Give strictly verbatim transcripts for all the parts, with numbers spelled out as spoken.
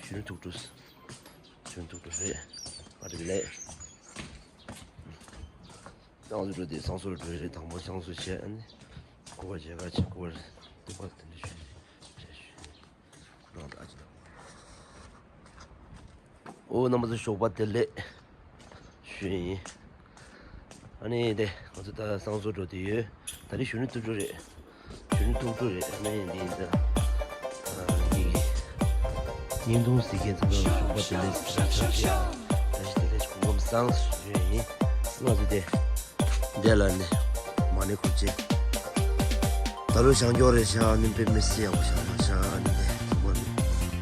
གཞོན་ནུ་ཐུགས་སྤྲོ། གཞོན་ནུ་ཐུགས་སྤྲོ་རེད། ཨ་རི་ལས། བསང་གསོལ་འགྲོ་དེ་བསང་གསོལ་འགྲོ་རེད། དང་པོ་བསང་གསོལ་བྱས། ཨ་ནི་སྐུ་པར་མཇལ་ཁ་བྱས། སྐུ་པར་འདོན་པ་དེ་འདྲ་ཞུས་ནས་བྱས་ཞུས། རང་ད་ཨ་ཅི་ན། ཨོ་རྣམ་པ་ཚོ་ཞོགས་པ་བདེ་ལེགས་ཞུ་ཡིན། ཨ་ནི་དེ་ང་ཚོ་ད་བསང་གསོལ་འགྲོ་དེ་ཡོད། ད་རེས་གཞོན་ནུ་ཐུགས་སྤྲོ་རེད། གཞོན་ནུ་ཐུགས་སྤྲོ་རེད། ཨ་ནི་འདི་ཡིན་ད། ཨ་འདི་བརྙན་ཐུང་གཟིགས་མཁན་ཚང་མ་ལ་ཞོགས་པ་བདེ་ལེགས་ཟེར་ཚར་ཞིང་། ད་ཞིག་བདེ་ལེགས་སྐུ་ཁམས་བཟང་ཞུ་ཡིན། ང་ཚོ་དེ། འདས་ལ་ནི་མ་ཎི་འཁོར་ཆེན། ད་ལོ་བྱང་ཆུབ་རེད་ཤག་ནི་དཔེ་མི་སྲིད་ཡག་པོ་ཤག་མ་ཤག་ཨ་ནི་དེ་ཐུག་པ་ནི་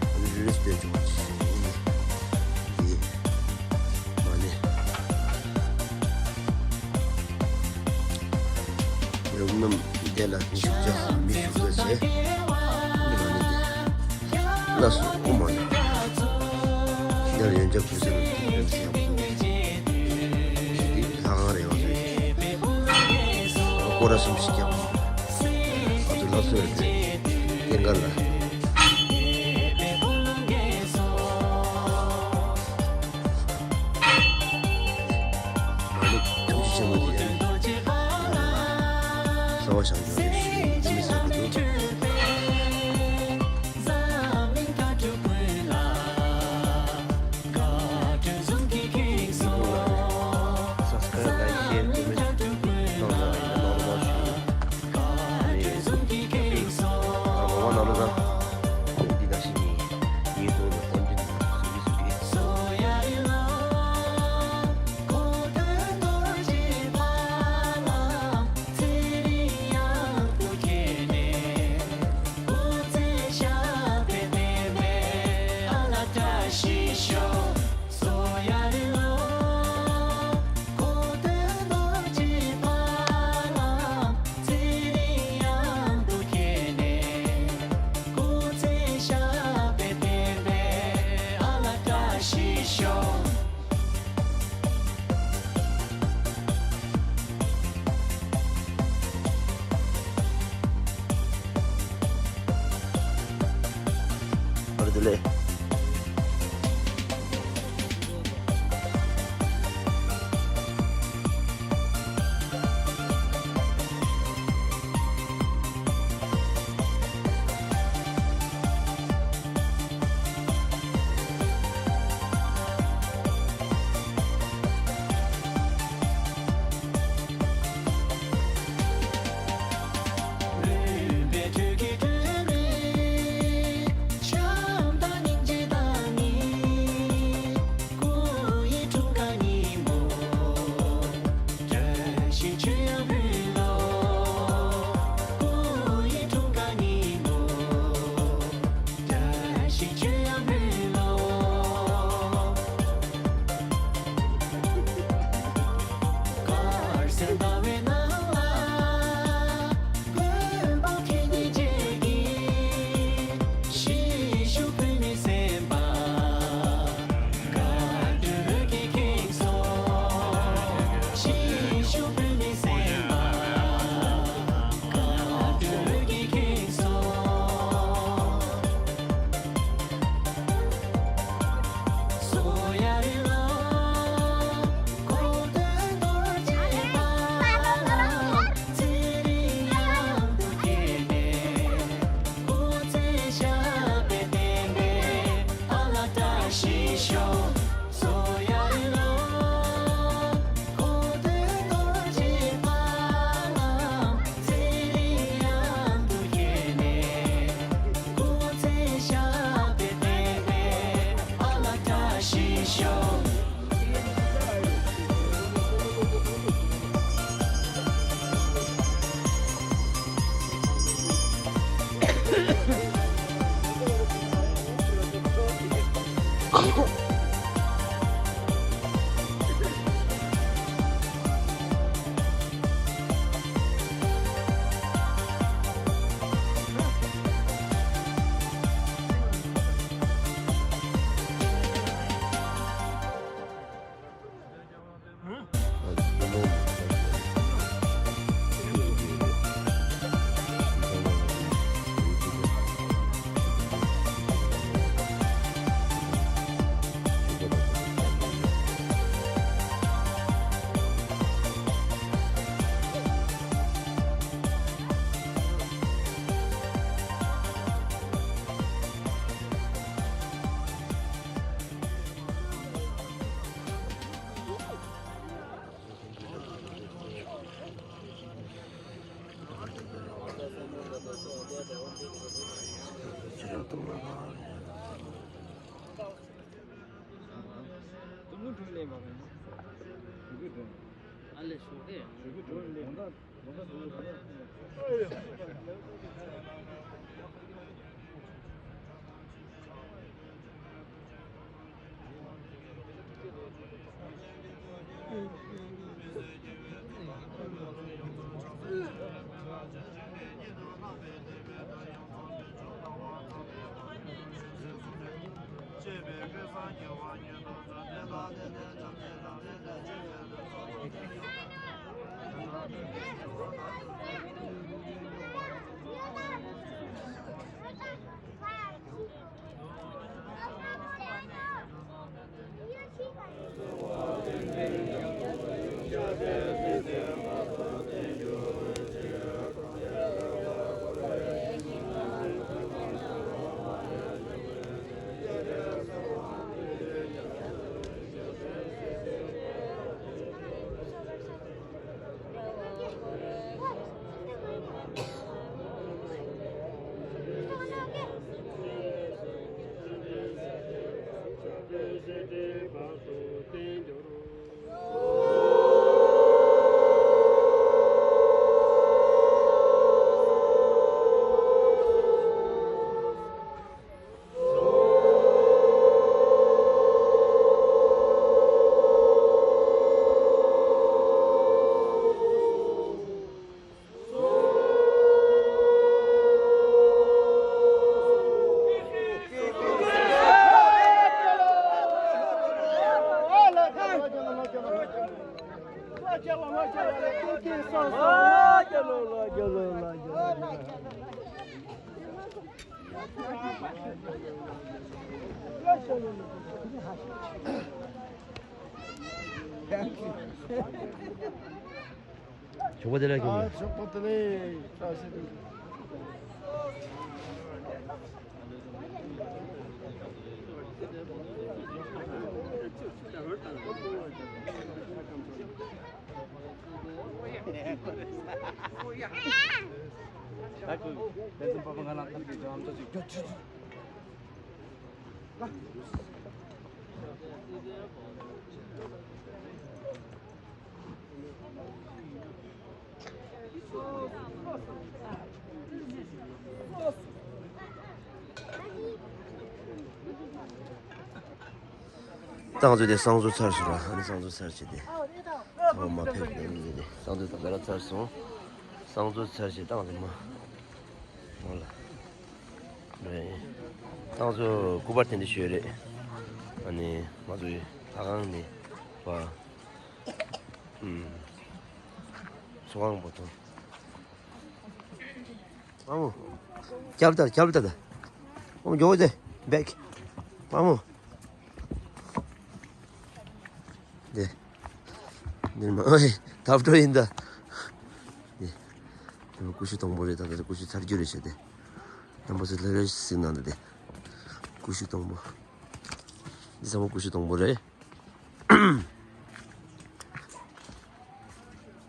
ཨ་ནི་རི་རི་སྟོད་ཆུང་ཆེ་ཡིན་ནི། འདི་མ་ཎི། ཡུམ་རྣམས་འདས་ལ་ནི་བཞུགས་བྱ་མི་བཞུགས་བྱ་བྱེད། འདི་མ་ཎི་འདི། ལ་སོགས་དབུ་མ་ལ། འདིར་ཡོན་ཆབ་ཕུལ་ཟེར་བའི་དེ་ཡོན་ཟེར་ཡག་པོ་འདུག་འདི་ལྷ་ཁང་རེད་བ་ཟེར། སྐོར་ར་གསུམ་ཞིག་རྒྱབ། ང་ཚོ་ལྷ་གསོལ་བའི་དེ་རྟེན་མཁར་ལ། ཨ་ནི་ཐུགས་རྗེ་ཆེན་པོ་དེ་ཡང་གསང་བ་བྱང་ཆུབ་རེད་ཞུ་ཡིན། དེ་མི་ཟེར་གི་འདུག Subscribe, like, share, comment གནང་རོགས་གནང་རོགས་ཞུ། ཨ་ནི་ཨ་མ་མ་ནང་ལོ་ན་འདི་ད་ཤི་ནི་ཡིན་དུ་ལ་དམ་འཛིན་བཟོ་གི་བཟོ་གི། བར་དུ་ལས། ཞོགས་པ་བདེ་ལེགས། ཨ། ཞོགས་པ་བདེ་ལེགས། བཀྲ་ཤིས་བདེ་ལེགས། ཏང་ཙུའུ་དེ་གསང་བཙུགས་ཚར་སོང་ར། ཨ་ནི་གསང་བཙུགས་ཚར་བྱས་ཏེ། ཚང་མ་མ་ཕེབས་ནས་ནི་གསང་བཙུགས་དང་ལ་ཚར་སོང་། གསང་བཙུགས་ཚར་བྱས་ཏང་ཙུའུ་མ། འོ་ལ། རེད། ཏང་ཙུའུ་སྐུ་པར་དེ་འདྲ་ཞུས་རེད། ཨ་ནི་ང་ཚོའི་ལྷ་ཁང་ནས་བ། ཨུམ། ཚོགས་ཁང་པོ་དང་། མ་མོ། རྒྱབ་ལྟ་རྒྱབ་ལྟ་ད། མ་མོ་མགྱོགས་དེ་བེག་མ་མོ། དེ། འདིར་མ་ཨོའི་ཐབ་འགྲོ་ཡིན་ད། དེ། དེ་མ་ཀུ་ཤུ་དང་པོ་རེད། ད་ད་ཀུ་ཤུ་ཚར་རྒྱུ་རེད་བྱས་ཏེ། དང་པོ་ཚོ་ལེ་རེ་ཟིན་ན་འདི་དེ། ཀུ་ཤུ་དང་པོ། འདི་ཚང་མ་ཀུ་ཤུ་དང་པོ་རེད།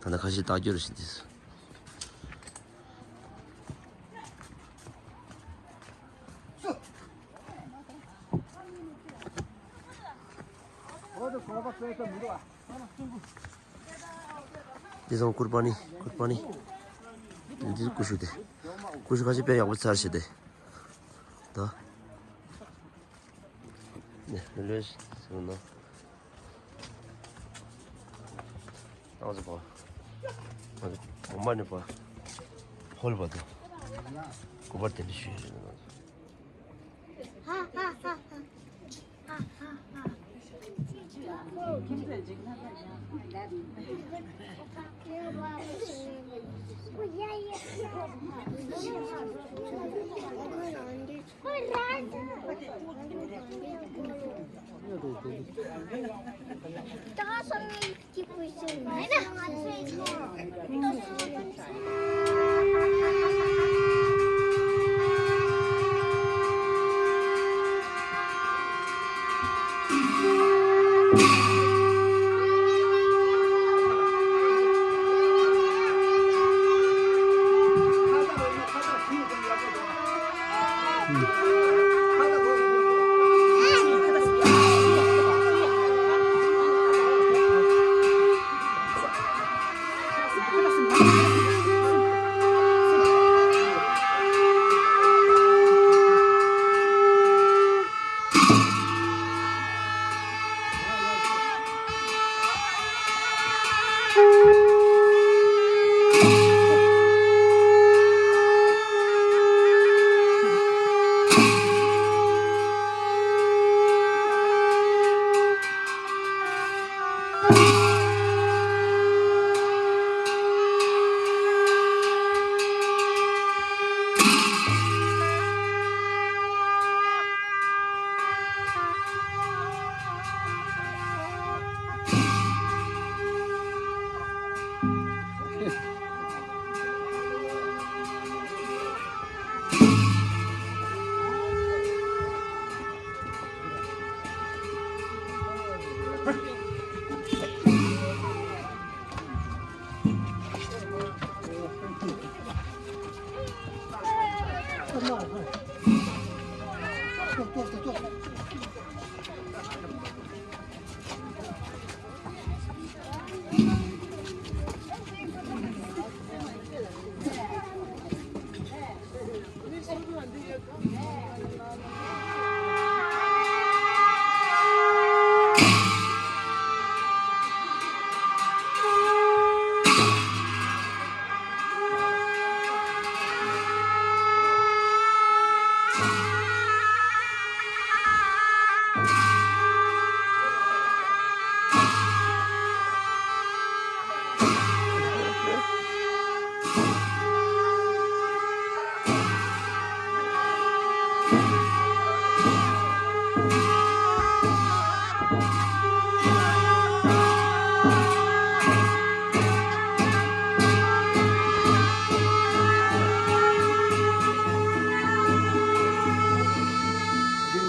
ད་ནི་ཁ་ཤས་བཏགས་རྒྱུ་རེད་ཟེར་དུས། འདི་ཚང་ཀུར་པ་ནི་ཀུར་པ་ནི། འདི་ཀུ་ཤུ་དེ། ཀུ་ཤུ་ཁ་ཤས་དཔེ་ཡག་པོ་ཚར་བྱས་ཏེ། ད། ནས་ལོས་ཟེར་ནོ། ཏང་ཙུའུ་པ། ང་ཚོ་གོང་མ་ནི་པ། ཧོལ་པ་དང་། སྐུ་པར་དེ་འདྲ་ཞུས་རེད་ང་ཚོ།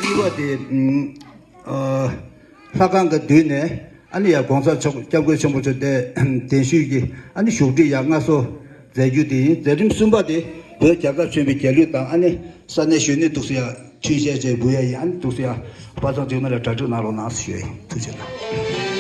གཉིས་པ་དེ། ཨ། ལྷ་ཁང་གི་མདུན་ནས་ཨ་ནི་ཡ་གོང་ས་མཆོག་སྐྱབས་མགོན་ཆེན་པོ་མཆོག་དེ་གདན་ཞུས་ཀྱི་ཨ་ནི་བཞུགས་ཁྲི་ཡ་མངའ་གསོལ་མཛད་རྒྱུ་དེ་ཡིན། མཛད་རིམ་གསུམ་པ་དེ་བོད་རྒྱལ་ཁབ་ཆེན་པོའི་རྒྱལ་གླུ་དང་ཨ་ནི་ས་གནས་གཞོན་ནུ་འདུག་སེ་ཡ་ཆོས་བཤད་བྱས་འབུལ་ཡ་ཡིན། ཨ་ནི་འདུག་སེ་ཡ་པ་སངས་འཇིགས་མེད་ལ་གྲ་སྒྲིག་གནང་རོགས་གནང་ཞུ་ཡ་ཡིན། ཐུགས་རྗེ་གནང་།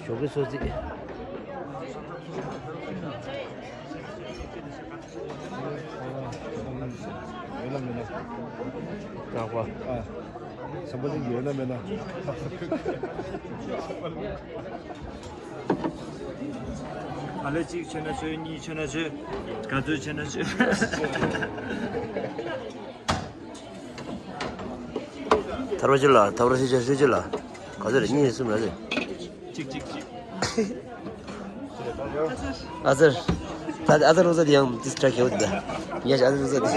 ཞོགས་ཀའི་གསོལ་ཚིགས། ཡོད་ན་མེད་ན། ཡག་པ། ཨ། བསམ་པ་ཅིག་ཡོད་ན་མེད་ན། ཨ་ལེ་གཅིག་མཆོད་ན་མཆོད། གཉིས་མཆོད་ན་མཆོད། ག་ཚོད་མཆོད་ན་མཆོད། ཐར་པ་ཅི་ལ། ཐར་པ་ཤི་ཆ་ཤི་ཅི་ལ། ག་ཚོད་རེད། གཉིས་གསུམ་རེད། གཅིག་གཅིག་གཅིག་ཨ་ཙར། ད་ཨ་ཙར་རོ་ཟ་དེ་ཡང་ཏིས་ཏྲ་ཁེའུ་དེ་ད། ཡ་ཨ་ཙར་རོ་ཟ་དེ།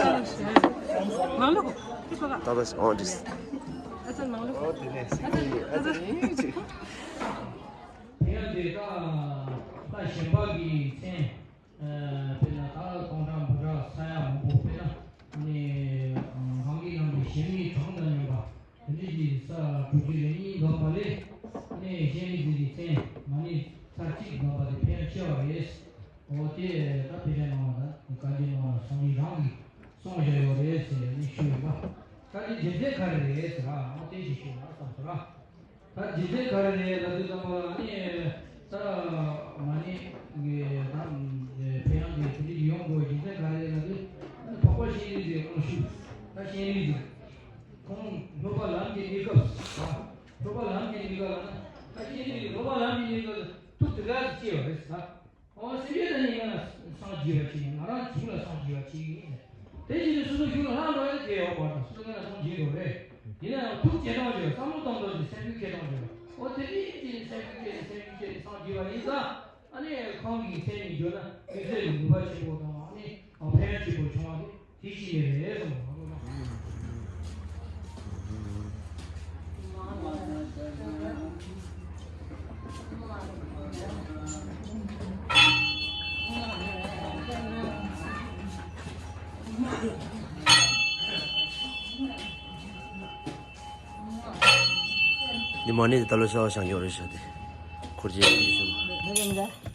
ནང་ལོགས། ད་ལོགས་ཨོ་ཏིས། ཨ་ཙར་ནང་ལོགས། ཨ་ཙར། ཨ་ཙར། དེ་ཡང་དེ་ད་ད་གཞན་པ་གི་མཚན། དཔེར་ན་ད་སྟོང་ཕྲག་འབུམ་ཕྲག་ས་ཡ་མང་པོ། དཔེར་ན་ནི་གང་གི་ནང་གི་གཞན་མི་གྲངས་དང་མཉམ་པ་དེ་འདྲ་ཞིག་ས་དྲུག་ཅུ་རེ་གཉིས་འདོགས་པ་ལས། ནི་གཞན་མི་ཟེར་གྱི་མཚན་མ་ནི་ཚར་གཅིག་འདོགས་པ་དེ་ཕལ་ཆེ་བ་རེད། འོ་དེ་ད་དཔེ་ཆ་ནང་ལ་ད་བཀའ་འགྱུར་ནང་ལ་སངས་རྒྱས་རང་གིས་གསུངས་བཞག་ཡོད་རེད་ཟེར་ནས་ཞུས་ཡོད་པ། ད་དེ་རྒྱུ་མཚན་ག་རེ་རེད་ཟེར་ཨ། འོ་དེ་ཞིག་ཞུས་ན་བསམ་སོང་ར། ད་རྒྱུ་མཚན་ག་རེ་རེད་ལབ་དུས་ཙམ་པ་ལ་ནི། ད་མ་ནི་ངས་ད་ཕན་ཡང་གི་དེ་འདྲ་ཡོང་དགོས་རྒྱུ་མཚན་ག་རེ་རེད་ལབ་དུས། ཨ་ནི་འཕགས་པ་སྤྱན་རས་གཟིགས་དབང་ཕྱུག་ད་སྤྱན་རས་གཟིགས་ཁོང་སློབ་པ་ལམ་གྱི་གནས་སྐབས། ད་སློབ་པ་ལམ་གྱི་གནས་སྐབས་ལ་ན། ད་སྤྱན་རས་གཟིགས་སློབ་པ་ལམ་གྱི་གནས་སྐབས་ཐུགས་དེ་ག་ཅིག་སྐྱེས་པ་རེད་ཟེར། ཨོ་སེམས་ཅན་ཐམས་ཅད་ང་ལ་སངས་རྒྱས་པ་ཅིག་ཡིན། ང་རང་གཞུང་ལ་སངས་རྒྱས་པ་ཅིག་ཡིན། དེ་བཞིན་དུ་སོ་སོ་གཞུང་ལ་ལྷག་འགྲོ་ཡ་དེ་ཡོད་པ་དང་། སོ་སོ་ང་ལ་སངས་རྒྱས་འགྲོ་རེད། ཡིན་ན་ཡང་ཐུགས་བསྐྱེད་སྟངས་བྱོས། བསམ་བློ་གཏོང་སྟངས་ཀྱི་སེམས་ཤུགས་བསྐྱེད་སྟངས་བྱོས། ཨོ་དེ་ནི་ཅི་ནི་སེམས་ཤུགས་བསྐྱེད་ནས་སེམས་ཤུགས་བསྐྱེད་ནས་སངས་རྒྱས་པ་ཡིན་ཙང་། ཨ་ནི་ཁོང་གི་མཚན་ཉིད་བརྗོད་ན་མི་ཚེ་ལ་ནུས་པ་ཆེན་པོ་དང་། ཨ་ནི་ཕན་ཡོན་ཆེན་པོ་བྱུང་བ་དེ། དེ་ཤེས་ནི་རེད་གསུངས། འདི་མ་ཎི་དེ་ད་ལོ་ཤ་བ་བཞེངས་ཡོད་རེད་ཤག་དེ་འཁོར་རྗེས་ཡོད་ཤག